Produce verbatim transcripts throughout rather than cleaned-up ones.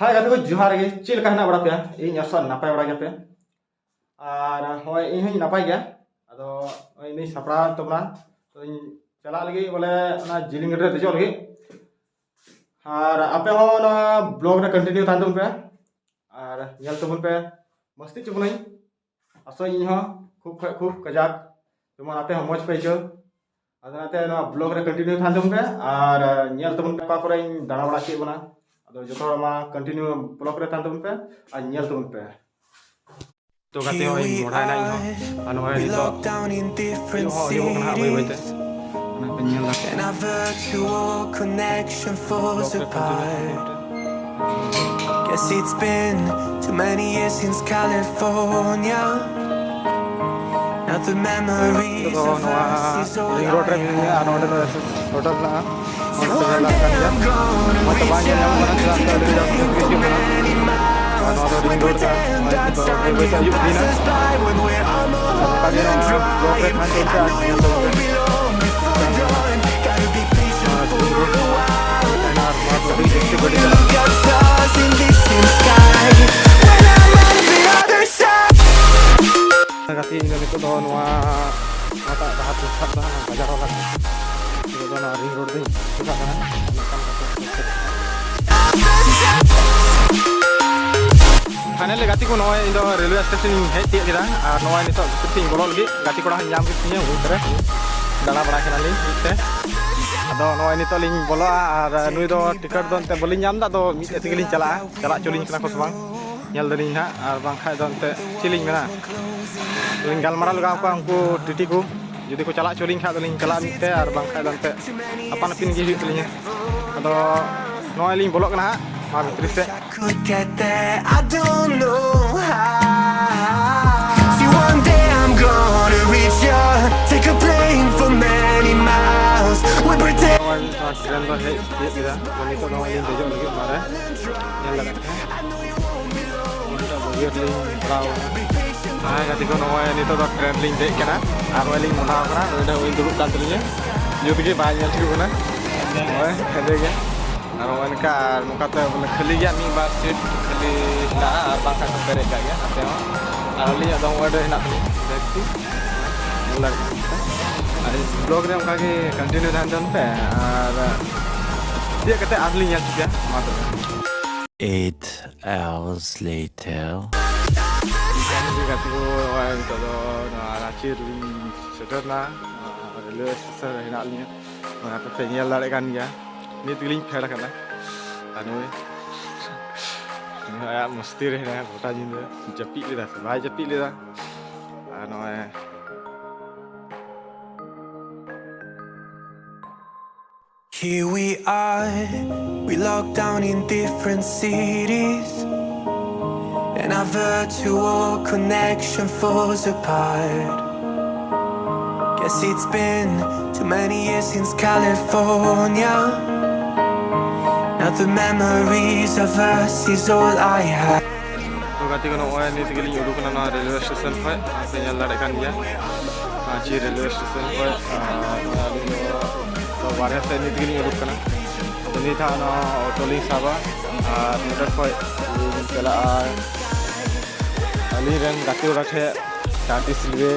ᱦᱟᱭ ᱜᱟᱛᱮ ᱠᱚ, ᱡᱚᱦᱟᱨ ᱜᱮ᱾ ᱪᱮᱫ ᱞᱮᱠᱟ ᱦᱮᱱᱟᱜ ᱵᱟᱲᱟ ᱯᱮᱭᱟ? ᱤᱧ ᱟᱥᱚᱜᱼᱟ ᱱᱟᱯᱟᱭ ᱵᱟᱲᱟ ᱜᱮᱭᱟᱯᱮ᱾ ᱟᱨ ᱦᱚᱸᱜᱼᱚᱭ ᱤᱧ ᱦᱚᱸᱧ ᱱᱟᱯᱟᱭ ᱜᱮᱭᱟ᱾ ᱟᱫᱚ ᱱᱚᱜᱼᱚᱭ ᱤᱧ ᱫᱩᱧ ᱥᱟᱯᱲᱟᱣ ᱛᱟᱵᱚᱱᱟ, ᱛᱚᱧ ᱪᱟᱞᱟᱜ ᱞᱟᱹᱜᱤᱫ ᱵᱚᱞᱮ ᱚᱱᱟ ᱡᱤᱞᱤᱧ ᱜᱟᱹᱰᱤ ᱨᱮ ᱫᱮᱡᱚᱜ ᱞᱟᱹᱜᱤᱫ᱾ ᱟᱨ ᱟᱯᱮ ᱦᱚᱸ ᱚᱱᱟ ᱵᱞᱚᱜ ᱨᱮ ᱠᱚᱱᱴᱤᱱᱤᱭᱩ ᱛᱟᱦᱮᱱ ᱛᱟᱵᱚᱱ ᱯᱮ ᱟᱨ ᱧᱮᱞ ᱛᱟᱵᱚᱱ ᱯᱮ, ᱢᱟᱥᱛᱤ ᱦᱚᱪᱚ ᱵᱚᱱᱟᱹᱧ᱾ ᱟᱥᱚᱜ ᱤᱧ ᱦᱚᱸ ᱠᱷᱩᱵ ᱠᱷᱚᱡ ᱠᱷᱩᱵ ᱠᱟᱡᱟᱠ ᱡᱮᱢᱚᱱ ᱟᱯᱮ ᱦᱚᱸ ᱢᱚᱡᱽ ᱯᱮ ᱟᱹᱭᱠᱟᱹᱣ᱾ ᱟᱫᱚ ᱚᱱᱟᱛᱮ ᱱᱚᱣᱟ ᱵᱞᱚᱜ ᱨᱮ ᱠᱚᱱᱴᱤᱱᱤᱭᱩ ᱛᱟᱦᱮᱱ ᱛᱟᱵᱚᱱ ᱯᱮ ᱟᱨ ᱧᱮᱞ ᱛᱟᱵᱚᱱ ᱯᱮ ᱚᱠᱟ ᱠᱚᱨᱮᱧ ᱫᱟᱬᱟ ᱵᱟᱲᱟ ᱦᱚᱪᱚᱭᱮᱫ ᱵᱚᱱᱟ᱾ ᱟᱫᱚ ᱡᱚᱛᱚ ᱦᱚᱲ ᱢᱟ ᱠᱚᱱᱴᱤᱱᱤᱭᱩ ᱵᱞᱚᱜ ᱨᱮ ᱛᱟᱦᱮᱱ ᱛᱟᱵᱚᱱ ᱯᱮ ᱟᱨ ᱧᱮᱞ ᱛᱟᱵᱚᱱ ᱯᱮ᱾ ᱛᱚ ᱜᱟᱛᱮ ᱦᱚᱸ ᱤᱧ ᱢᱚᱰᱷᱟᱭᱮᱱᱟ ᱤᱧ ᱦᱚᱸ᱾ ᱟᱨ ᱱᱚᱜᱼᱚᱭ ᱱᱤᱛᱚᱜ ᱟᱹᱭᱩᱵ ᱦᱚᱸ ᱟᱹᱭᱩᱵᱚᱜ ᱠᱟᱱᱟ ᱦᱟᱸᱜ ᱵᱟᱹᱭ ᱵᱟᱹᱭ ᱛᱮ᱾ ᱚᱱᱟ ᱠᱚᱧ ᱧᱮᱞ ᱫᱟ᱾ And our virtual connection falls apart. Guess it's been too many years since California. Now the memories of us is all I have. ᱱᱤᱛᱚᱜ ᱫᱚ ᱱᱚᱣᱟ ᱨᱤᱝ ᱨᱳᱰ ᱨᱮ ᱢᱤᱱᱟᱹᱧᱟ ᱟᱨ ᱱᱚᱰᱮ ᱫᱚ ᱦᱳᱴᱮᱞ ᱢᱮᱱᱟᱜᱼᱟ᱾ ᱦᱚᱲ ᱠᱚ ᱧᱮᱞ ᱫᱟᱲᱮᱭᱟᱜ ᱠᱟᱱ ᱜᱮᱭᱟ᱾ ᱦᱚᱭᱛᱳ ᱵᱟᱝ ᱧᱮᱞ ᱧᱟᱢᱚᱜ ᱠᱟᱱᱟ, ᱪᱮᱫᱟᱜ ᱥᱮ ᱟᱹᱰᱤ ᱠᱟᱡᱟᱠ ᱧᱩᱛ ᱜᱮ ᱦᱩᱭᱩᱜ ᱠᱟᱱᱟ᱾ ᱟᱨ ᱱᱚᱣᱟ ᱫᱚ ᱨᱤᱝ ᱨᱳᱰ ᱠᱟᱱᱟ᱾ ᱱᱚᱜᱼᱚᱭ ᱱᱤᱛᱚᱜ ᱫᱚ ᱵᱟᱹᱭ ᱵᱟᱹᱭ ᱛᱮ ᱟᱹᱭᱩᱵ ᱤᱫᱤᱭᱮᱱᱟ᱾ ᱟᱨ ᱱᱚᱝᱠᱟ ᱜᱮ ᱱᱚᱣᱟ ᱵᱞᱚᱜ ᱨᱮ ᱛᱟᱦᱮᱱ ᱛᱟᱵᱚᱱ ᱯᱮ ᱟᱨ ᱧᱮᱞ ᱛᱟᱵᱚᱱ ᱯᱮ᱾ ᱱᱚᱣᱟ ᱨᱤᱝ ᱨᱳᱰ ᱠᱟᱱᱟ᱾ ᱟᱨ ᱱᱚᱣᱟ ᱫᱚ ᱟᱹᱰᱤ ᱡᱟᱹᱥᱛᱤ ᱜᱟᱹᱰᱤ ᱪᱟᱞᱟᱜ ᱠᱟᱱᱟ᱾ ᱜᱟᱛᱮ, ᱤᱧ ᱫᱚ ᱱᱤᱛᱚᱜ ᱫᱚ ᱱᱚᱣᱟ, ᱱᱚᱣᱟᱴᱟᱜ ᱰᱟᱦᱟᱨ ᱛᱤᱧ ᱥᱟᱵ ᱫᱟ, ᱵᱟᱡᱟᱨ ᱵᱟᱞᱟ᱾ ᱱᱤᱛᱚᱜ ᱫᱚ ᱱᱚᱣᱟ ᱨᱤᱝ ᱨᱳᱰ ᱫᱚᱧ ᱥᱟᱵ ᱫᱟ᱾ ᱯᱷᱟᱭᱱᱟᱞᱤ ᱜᱟᱛᱮ ᱠᱚ, ᱱᱚᱜᱼᱚᱭ ᱤᱧ ᱫᱚ ᱨᱮᱞᱣᱮ ᱥᱴᱮᱥᱚᱱ ᱤᱧ ᱦᱮᱡ ᱛᱤᱭᱳᱜ ᱠᱮᱫᱟ᱾ ᱟᱨ ᱱᱚᱜᱼᱚᱭ ᱱᱤᱛᱚᱜ ᱵᱷᱤᱛᱤᱨ ᱥᱮᱫ ᱤᱧ ᱵᱚᱞᱚᱜ ᱞᱟᱹᱜᱤᱫ᱾ ᱜᱟᱛᱮ ᱠᱚᱲᱟ ᱦᱚᱸᱧ ᱧᱟᱢ ᱠᱮᱫ ᱠᱤᱧᱟᱹ, ᱵᱷᱤᱛ ᱨᱮ ᱫᱟᱬᱟ ᱵᱟᱲᱟ ᱠᱟᱱᱟᱞᱤᱧ ᱢᱤᱫ ᱛᱮ᱾ ᱟᱫᱚ ᱱᱚᱜᱼᱚᱭ ᱱᱤᱛᱚᱜ ᱞᱤᱧ ᱵᱚᱞᱚᱜᱼᱟ᱾ ᱟᱨ ᱱᱩᱭ ᱫᱚ ᱴᱤᱠᱤᱴ ᱫᱚ ᱮᱱᱛᱮ ᱵᱟᱹᱞᱤᱧ ᱧᱟᱢ ᱮᱫᱟ, ᱟᱫᱚ ᱢᱤᱫ ᱛᱮ ᱛᱮᱜᱮ ᱞᱤᱧ ᱪᱟᱞᱟᱜᱼᱟ᱾ ᱪᱟᱞᱟᱜ ᱦᱚᱪᱚ ᱞᱤᱧ ᱠᱟᱱᱟ ᱠᱚ ᱥᱮ ᱵᱟᱝ, ᱧᱮᱞ ᱫᱟᱞᱤᱧ ᱱᱟᱦᱟᱜ᱾ ᱟᱨ ᱵᱟᱝᱠᱷᱟᱡ ᱫᱚ ᱮᱱᱛᱮ ᱪᱮᱫ ᱞᱤᱧ ᱢᱮᱱᱟ, ᱞᱤᱧ ᱜᱟᱞᱢᱟᱨᱟᱣ ᱞᱟᱜᱟᱣ ᱠᱚᱣᱟ ᱩᱱᱠᱩ ᱴᱤᱴᱤ ᱠᱚ᱾ ᱡᱩᱫᱤ ᱠᱚ ᱪᱟᱞᱟᱜ ᱦᱚᱪᱚ ᱞᱤᱧ ᱠᱷᱟᱡ ᱫᱚᱞᱤᱧ ᱪᱟᱞᱟᱜᱼᱟ ᱢᱤᱫ ᱛᱮ, ᱟᱨ ᱵᱟᱝᱠᱷᱟᱡ ᱫᱚ ᱮᱱᱛᱮ ᱟᱯᱟᱱ ᱟᱹᱯᱤᱱ ᱜᱮ ᱦᱩᱭᱩᱜ ᱛᱟᱹᱞᱤᱧᱟ᱾ ᱟᱫᱚ ᱱᱚᱜᱼᱚᱭ ᱞᱤᱧ ᱵᱚᱞᱚᱜ ᱠᱟᱱᱟ ᱦᱟᱸᱜ ᱱᱚᱣᱟ ᱵᱷᱤᱛᱨᱤ ᱥᱮᱫ᱾ Could get there, I don't know how. See, one day I'm gonna reach ya. Take a plane for many miles. We pretend. ᱱᱚᱣᱟ ᱴᱨᱮᱱ ᱫᱚ ᱦᱮᱡ ᱛᱤᱭᱳᱜ ᱠᱮᱫᱟ᱾ ᱱᱤᱛᱚᱜ ᱫᱚ ᱱᱚᱜᱼᱚᱭ ᱞᱤᱧ ᱫᱮᱡᱚᱜ ᱞᱟᱹᱜᱤᱫ ᱚᱱᱟ ᱨᱮ᱾ ᱧᱮᱞ ᱫᱟᱲᱮᱭᱟᱜ ᱠᱟᱱᱟ᱾ ᱱᱚᱜᱼᱚᱭ ᱱᱤᱛᱚᱜ ᱵᱳᱜᱤ ᱨᱮᱞᱤᱧ ᱵᱷᱚᱨᱟᱣ ᱠᱟᱱᱟ᱾ ᱦᱮᱸ ᱜᱟᱛᱮ ᱠᱚ, ᱱᱚᱜᱼᱚᱭ ᱱᱤᱛᱚᱜ ᱫᱚ ᱴᱨᱮᱱ ᱞᱤᱧ ᱫᱮᱡ ᱠᱟᱱᱟ ᱟᱨ ᱱᱚᱜᱼᱚᱭ ᱞᱤᱧ ᱢᱚᱰᱷᱟᱣ ᱠᱟᱱᱟ᱾ ᱱᱚᱰᱮ ᱦᱚᱸ ᱫᱩᱲᱩᱵ ᱠᱟᱱ ᱛᱟᱹᱞᱤᱧᱟ, ᱡᱩᱛ ᱜᱮ ᱵᱟᱭ ᱧᱮᱞ ᱴᱷᱤᱠᱚᱜ ᱠᱟᱱᱟ᱾ ᱱᱚᱜᱼᱚᱭ ᱦᱮᱸᱫᱮ ᱜᱮ᱾ ᱟᱨ ᱱᱚᱜᱼᱚᱭ ᱱᱚᱝᱠᱟ, ᱟᱨ ᱱᱚᱝᱠᱟ ᱛᱮ ᱵᱚᱞᱮ ᱠᱷᱟᱹᱞᱤ ᱜᱮᱭᱟ, ᱢᱤᱫ ᱵᱟᱨ ᱥᱤᱴ ᱠᱷᱟᱹᱞᱤ ᱦᱮᱱᱟᱜᱼᱟ, ᱟᱨ ᱵᱟᱝᱠᱷᱟᱱ ᱫᱚ ᱯᱮᱨᱮᱡ ᱠᱟᱜ ᱜᱮᱭᱟ ᱱᱚᱛᱮ ᱦᱚᱸ᱾ ᱟᱨ ᱟᱹᱞᱤᱧᱟᱜ ᱫᱚ ᱱᱚᱜᱼᱚᱭ ᱫᱚ ᱦᱮᱱᱟᱜ ᱛᱟᱹᱞᱤᱧᱟ ᱵᱮᱜᱽ ᱠᱚ, ᱧᱮᱞ ᱫᱟᱲᱮᱭᱟᱜ ᱠᱟᱱᱟ᱾ ᱟᱨ ᱵᱞᱚᱜ ᱨᱮ ᱚᱱᱠᱟ ᱜᱮ ᱠᱚᱱᱴᱤᱱᱤᱭᱩ ᱛᱟᱦᱮᱱ ᱛᱟᱵᱚᱱ ᱯᱮ, ᱟᱨ ᱛᱤᱭᱟᱹᱜ ᱠᱟᱛᱮ ᱟᱨᱦᱚᱸ ᱞᱤᱧ ᱧᱮᱞ ᱦᱚᱪᱚ ᱯᱮᱭᱟ᱾ ᱢᱟ ᱛᱚᱵᱮ᱾ Eight hours later. ᱜᱟᱛᱮ ᱠᱚ, ᱱᱚᱜᱼᱚᱭ ᱱᱤᱛᱚᱜ ᱫᱚ ᱱᱚᱣᱟ ᱨᱟᱸᱪᱤ ᱨᱮᱞᱤᱧ ᱥᱮᱴᱮᱨ ᱮᱱᱟ᱾ ᱨᱮᱞᱣᱮ ᱥᱴᱮᱥᱚᱱ ᱨᱮ ᱦᱮᱱᱟᱜ ᱞᱤᱧᱟ᱾ ᱱᱚᱣᱟ ᱟᱯᱮ ᱯᱮ ᱧᱮᱞ ᱫᱟᱲᱮᱭᱟᱜ ᱠᱟᱱ ᱜᱮᱭᱟ, ᱱᱤᱛ ᱜᱮᱞᱤᱧ ᱯᱷᱮᱰ ᱟᱠᱟᱱᱟ᱾ ᱟᱨ ᱱᱩᱭ, ᱱᱩᱭ ᱟᱭᱟᱜ ᱢᱚᱥᱛᱤ ᱨᱮ ᱦᱮᱱᱟᱭᱟ ᱜᱚᱴᱟ ᱧᱤᱫᱟᱹ᱾ ᱡᱟᱹᱯᱤᱫ ᱞᱮᱫᱟ ᱥᱮ ᱵᱟᱭ ᱡᱟᱹᱯᱤᱫ ᱞᱮᱫᱟ? ᱟᱨ ᱱᱚᱜᱼᱚᱭ Here we are, we locked down in different cities, and our virtual connection falls apart. Guess it's been too many years since California. Now the memories of us is all I have. ᱛᱚ ᱜᱟᱛᱮ ᱠᱚ, ᱱᱚᱜᱼᱚᱭ ᱱᱤᱛ ᱜᱮᱞᱤᱧ ᱩᱰᱩᱠ ᱮᱱᱟ ᱱᱚᱣᱟ railway station ᱠᱷᱚᱱ, ᱟᱯᱮ ᱧᱮᱞ ᱫᱟᱲᱮᱭᱟᱜ ᱠᱟᱱ ᱜᱮᱭᱟ᱾ ᱨᱟᱸᱪᱤ ᱨᱮᱞᱣᱮ ᱥᱴᱮᱥᱚᱱ ᱠᱷᱚᱱ, ᱟᱨ ᱟᱹᱞᱤᱧ ᱫᱚ ᱵᱟᱨᱦᱮ ᱥᱮᱫ ᱱᱤᱛ ᱜᱮᱞᱤᱧ ᱩᱰᱩᱠ ᱠᱟᱱᱟ᱾ ᱟᱫᱚ ᱱᱤᱛ ᱦᱟᱸᱜ ᱱᱚᱣᱟ ᱚᱴᱳ ᱞᱤᱧ ᱥᱟᱵᱟ, ᱟᱨ ᱱᱚᱸᱰᱮ ᱠᱷᱚᱱ ᱞᱤᱧ ᱪᱟᱞᱟᱜᱼᱟ᱾ ᱟᱹᱞᱤᱧ ᱨᱮᱱ ᱜᱟᱛᱮ ᱠᱚᱲᱟ ᱴᱷᱮᱱ ᱴᱟᱴᱤᱥ ᱨᱮᱞᱣᱮ,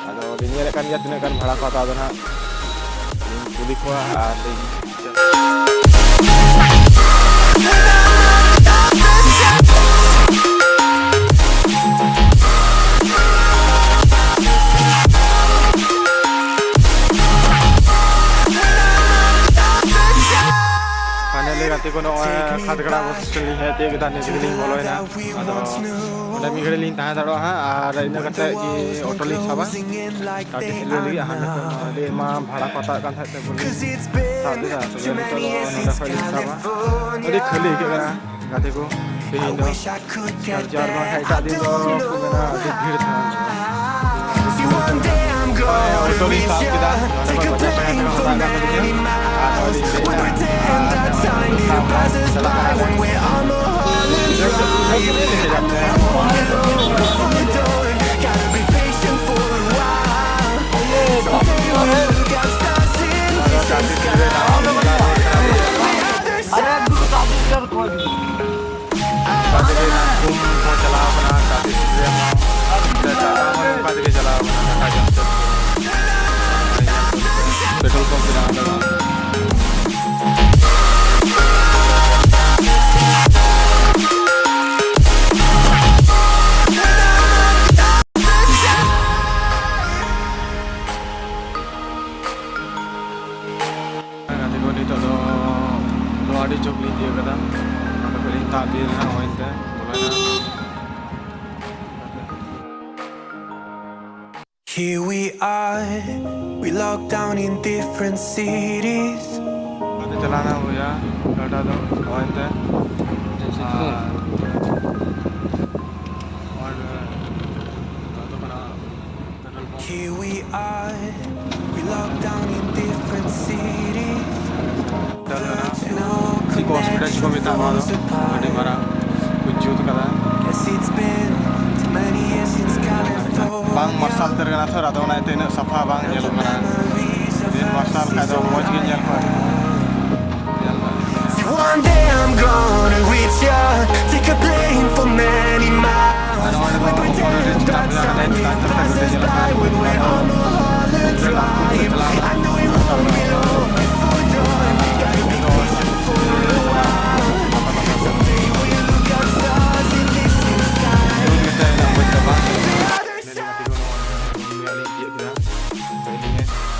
ᱟᱫᱚ ᱞᱤᱧ ᱧᱮᱞᱮᱫ ᱠᱟᱱ ᱜᱮᱭᱟ ᱛᱤᱱᱟᱹᱜ ᱜᱟᱱ ᱵᱷᱟᱲᱟ ᱠᱚ ᱦᱟᱛᱟᱣ ᱮᱫᱟ ᱱᱟᱦᱟᱜ᱾ ᱞᱤᱧ ᱠᱩᱞᱤ ᱠᱚᱣᱟ ᱟᱨ ᱞᱤᱧ finally ᱜᱟᱛᱮ ᱠᱚ, ᱱᱚᱜᱼᱚᱭ ᱠᱷᱟᱫᱽᱜᱟᱲᱟ ᱵᱚᱥ ᱥᱴᱮᱱᱰ ᱞᱤᱧ ᱦᱮᱡ ᱛᱤᱭᱳᱜ ᱠᱮᱫᱟ, ᱱᱤᱛ ᱜᱮᱞᱤᱧ ᱵᱚᱞᱚᱭᱮᱱᱟ᱾ ᱟᱫᱚ ᱚᱸᱰᱮ ᱢᱤᱫ ᱜᱷᱟᱹᱲᱤᱡ ᱞᱤᱧ ᱛᱟᱦᱮᱸ ᱫᱟᱲᱮᱭᱟᱜᱼᱟ ᱦᱟᱸᱜ, ᱟᱨ ᱤᱱᱟᱹ ᱠᱟᱛᱮ ᱜᱮ ᱚᱴᱳ ᱞᱤᱧ ᱥᱟᱵᱟ᱾ ᱴᱟᱴᱤᱥ ᱨᱮᱞᱣᱮ ᱞᱟᱹᱜᱤᱫ ᱦᱟᱸᱜ ᱱᱤᱛᱚᱜ ᱟᱹᱰᱤ ᱟᱭᱢᱟ ᱵᱷᱟᱲᱟ ᱠᱚ ᱦᱟᱛᱟᱣᱮᱫ ᱠᱟᱱ ᱛᱟᱦᱮᱸᱫ ᱛᱮ ᱵᱟᱹᱞᱤᱧ ᱥᱟᱵ ᱞᱮᱫᱟ, ᱛᱚᱵᱮ ᱱᱤᱛᱚᱜ ᱫᱚ ᱱᱚᱸᱰᱮ ᱠᱷᱚᱱ ᱞᱤᱧ ᱥᱟᱵᱟ᱾ ᱟᱹᱰᱤ ᱠᱷᱟᱹᱞᱤ ᱟᱹᱭᱠᱟᱹᱜ ᱠᱟᱱᱟ ᱜᱟᱛᱮ ᱠᱚ ᱛᱮᱦᱮᱧ ᱫᱚ᱾ ᱟᱨ ᱡᱟᱨ ᱵᱟᱝᱠᱷᱟᱱ ᱮᱴᱟᱜ ᱫᱤᱱ ᱫᱚ ᱠᱚ ᱢᱮᱱᱟ ᱟᱹᱰᱤ ᱵᱷᱤᱲ ᱛᱟᱦᱮᱱᱟ᱾ ᱚᱴᱳ ᱞᱤᱧ ᱥᱟᱵ ᱠᱮᱫᱟ, ᱱᱚᱸᱰᱮ ᱠᱷᱚᱱ ᱵᱟᱡᱟᱨ ᱯᱟᱭᱦᱟ ᱛᱮᱠᱚ ᱦᱟᱛᱟᱣ ᱠᱟᱱ ᱛᱟᱹᱞᱤᱧᱟ᱾ ᱟᱨ ᱱᱚᱜᱼᱚᱭ ᱞᱤᱧ ᱫᱮᱡ ᱮᱱᱟ᱾ ᱟᱨ ᱱᱚᱜᱼᱚᱭ ᱞᱤᱧ ᱥᱟᱵ ᱮᱫᱟ᱾ ᱡᱟᱹᱥᱛᱤ ᱵᱷᱤᱲ ᱛᱮ ᱪᱮᱫᱟᱜ ᱥᱮ ᱚᱱᱠᱟ ᱛᱮᱜᱮ ᱱᱟᱝᱠᱩᱢ ᱠᱚ ᱪᱟᱞᱟᱣ ᱠᱟᱱᱟ, ᱴᱟᱴᱟ ᱦᱚᱸ ᱚᱱᱠᱟ ᱛᱮᱜᱮ ᱪᱟᱞᱟᱣ ᱠᱟᱱᱟ, ᱴᱟᱴᱟ ᱡᱚᱝᱥᱚᱱ᱾ ᱯᱮᱴᱨᱳᱞ ᱯᱟᱢᱯ ᱢᱮᱱᱟᱜᱼᱟ ᱚᱸᱰᱮ ᱫᱚ᱾ ᱜᱟᱛᱮ ᱠᱚ, ᱱᱤᱛᱚᱜ ᱫᱚ ᱞᱳᱦᱟᱰᱤ ᱪᱚᱠ ᱞᱤᱧ ᱛᱤᱭᱳᱜ ᱠᱟᱫᱟ᱾ ᱱᱚᱸᱰᱮ ᱠᱷᱚᱱ ᱞᱤᱧ ᱛᱟᱵ ᱤᱫᱤᱭᱮᱫᱟ ᱱᱟᱦᱟᱜ, ᱱᱚᱜᱼᱚᱭ ᱮᱱᱛᱮ ᱵᱚᱞᱚᱭᱮᱱᱟ᱾ Here we are, we locked down in different cities. ᱟᱫᱚ ᱪᱟᱞᱟᱣᱱᱟ ᱵᱚᱭᱦᱟ, ᱴᱟᱴᱟ ᱫᱚ ᱱᱚᱜᱼᱚᱭ ᱮᱱᱛᱮ᱾ ᱟᱨ ᱱᱚᱜᱼᱚᱭ ᱱᱚᱣᱟ ᱫᱚ ᱠᱟᱱᱟ petrol pump. Here we are, we locked down in different cities. ᱪᱮᱫ ᱠᱚ ᱦᱚᱥᱯᱤᱴᱟᱞ ᱪᱚᱠᱚ ᱢᱮᱛᱟᱜᱼᱟ ᱱᱚᱣᱟ ᱫᱚ, ᱟᱹᱰᱤ ᱢᱟᱨᱟᱝ ᱠᱚ ᱡᱩᱛ ᱠᱟᱫᱟ᱾ Guess it's been too many years since California. ᱵᱟᱝ ᱢᱟᱨᱥᱟᱞ ᱩᱛᱟᱹᱨ ᱠᱟᱱᱟ ᱛᱚ, ᱟᱫᱚ ᱚᱱᱟ ᱤᱭᱟᱹᱛᱮ ᱩᱱᱟᱹᱜ ᱥᱟᱯᱷᱟ ᱵᱟᱝ ᱧᱮᱞᱚᱜ ᱠᱟᱱᱟ᱾ ᱡᱩᱫᱤ ᱢᱟᱨᱥᱟᱞ ᱠᱷᱟᱡ ᱫᱚ ᱢᱚᱡᱽ ᱜᱮ ᱧᱮᱞ ᱠᱚᱜᱼᱟ᱾ ᱧᱮᱞ ᱢᱮ᱾ See, one day I'm gonna reach ya, take a plane for many miles. We pretend that time never passes by when we're on the holiday drive. I know it won't be long before dawn. Gotta be patient for a while. Someday we'll look outside the distant sky. The other side.